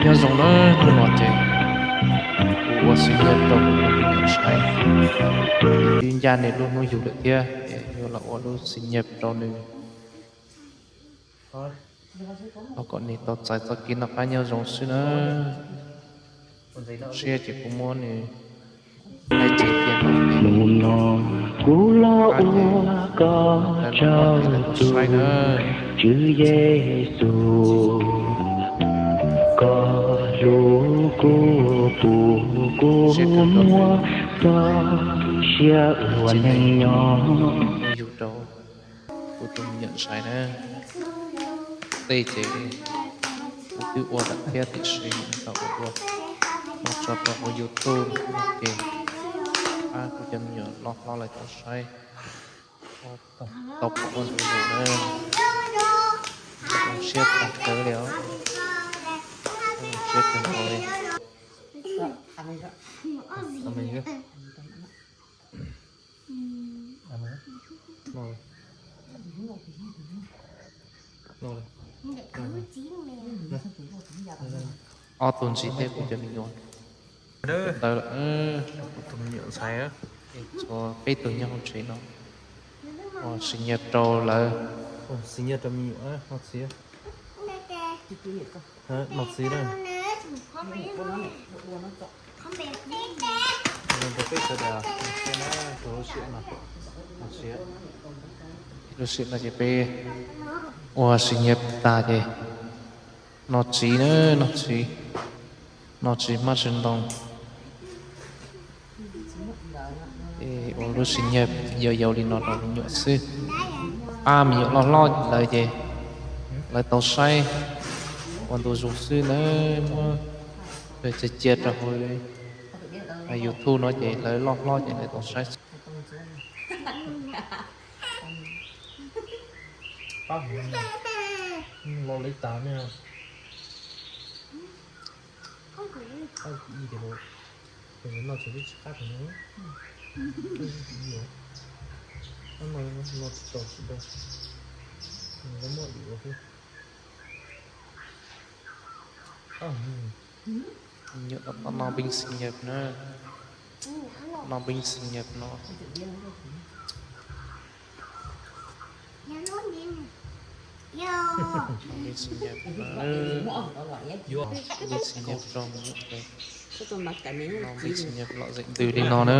Nyob zoo nawb, hnub no ces kuv ua xib nyab rau kuv tus me nyuam ntxhais, twb ncaj nws lub hnub yug lawm thiab es yuav los ua lub xib nyab rau nws, thov kom nws tau txais txoj kev noj qab nyob zoo xwb na. Siab ces kuv muab nws laij ces tias no ces mus no kuv los ua koj tsaug tus Tswv Yexus, koj hlub kuv pub kuv muaj txoj sia ua neej nyob. Yug rau kuv tus me nyuam ntxhais na, tej ces kuv twb ua lawm thiab tiam sis tau ua dua, ua tso rau hauv YouTube no ces pab kuv cov me nyuam loj hlob lawv tau saib, tau pom ua ntu zus na. Zoo siab tag kawg li os, zoo siab kawg nkaus li. Ob tug ntxiv thiab kuv cov me nyuam ntawd, kuv tus me nyuam ntxhais, txhua peb tug nyob hauv tsev no, ua xib nyab rau lawv. Xib nyab rau me nyuam, noj txiv, noj txiv na. Rau peb sawv daws, lub sij hawm no ces peb ua xib nyab tag ces noj txiv na, noj txiv, noj txiv hmab txiv ntoo. Ua lub xib nyab yau yau li no rau me nyuam xwb. Pab me nyuam loj hlob lawv ces lawv tau saib ua ntu zus xwb na, muab cia cia rau hauv YouTube no ces lawv loj hlob ces lawv tau saib xwb. Pab los li tas ne. Noj tsis tsis qab tag no, no tsis tau tsis tau, nws muaj ib ua xwb. Nyuam no noj npeeb xib nyab na, noj npeeb xib nyab no. Noj npeeb xib nyab no, noj npeeb xib nyab rau me nyuam, noj npeeb xib nyab lom zeem ntws li no na.